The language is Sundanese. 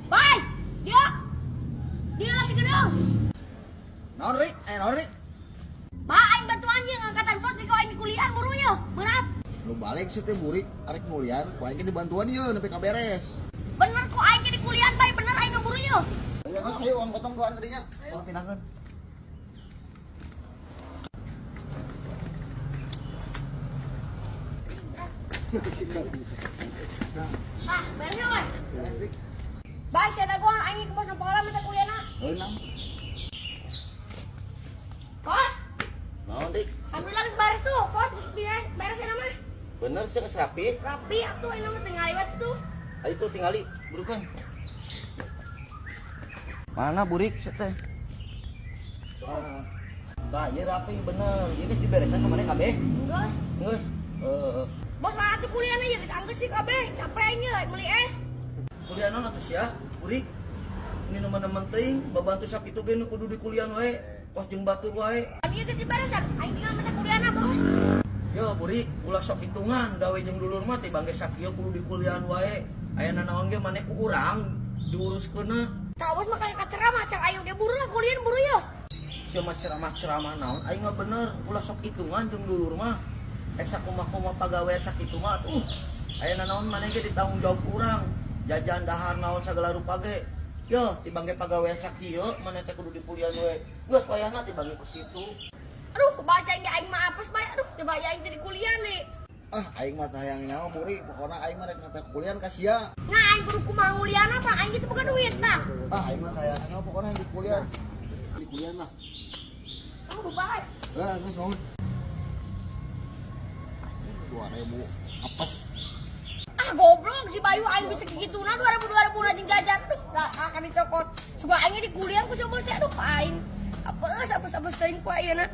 Bay, dia. Dia lah si gedung. Naon, Rik? Eh, naon, Rik? Ba, aing bantuan ye ngangkatan pot di aing kuliah buru ye. Berat. Lu balik sih teh burik arek ngulian, ku aing ge dibantuan ieu nepi ka beres. Bener ku aing di kuliah bay, bener aing buru ye. Ayo, Mas, ayo uang potong duaan gedinya. Tolong pindahkeun. Ah, beres ya, Bay. Beres, Rik. Bay, sia dagoan aing ke bos nu pola minta kuliahna. Heunang. Kos, Naon, Dik? alhamdulillah geus beres tuh. Kos geus beres, beres ya mah. Bener sih geus rapi. Rapi atuh aing mah teu ngaliwat tuh. Ayo tuh tingali, burukan. Mana burik sih teh? Ah. Tah, ieu rapi bener. Ieu geus diberesan kemarin kabeh. Geus. Geus. Heeh. Bos mana tuh kuliahna ya geus anggeus sih kabeh. Capek aing ye meuli es. Kuliah naon atuh sia? Burik. Ini teman-teman teuing babantu sakitu ge nu kudu di kuliah wae. Kos jeung batur wae. Kan ieu geus diberesan. Aing tinggal minta kuliahna, Bos. Yo burik, ulah sok hitungan gawe jeung dulur mah tibang ge sakieu kudu di kuliahan wae. Aya nanaon ge maneh ku urang diuruskeunna. Kak bos makan kaceramah cak aing ge buru lah kuliah buru ye. Sia mah ceramah-ceramah naon aing mah bener ulah sok hitungan jeung dulur mah. Ek sakumaha-kumaha pagawean sakitu mah atuh. Aya nanaon maneh ge ditanggung jawab ku urang. Jajan dahar naon sagala rupa ge. Yo, tibang ge pagawean sakieu maneh teh kudu di kuliahan we. Geus wayahna tibang ge ku situ. Aduh, baca aing aing mah apes bae. Aduh, coba aing jadi kuliah nih. Ah, aing mah teh hayang nyawa burik, pokona aing mah rek mata kulian ka sia. Nah, aing kudu kumaha nguliahna apa aing gitu bukan duit nah. Ah, aing mah hayang nyawa pokona di kulian. Di kulian lah. Oh, bae. Eh, geus naon? Anjing 2000 apes. Ah, goblok si Bayu aing bisa kayak gitu nah 2000 2000 anjing jajan. Aduh, dah akan dicokot. Suka aing di kuliah ku si bos teh aduh aing. Apes apes apes teuing ku ayeuna.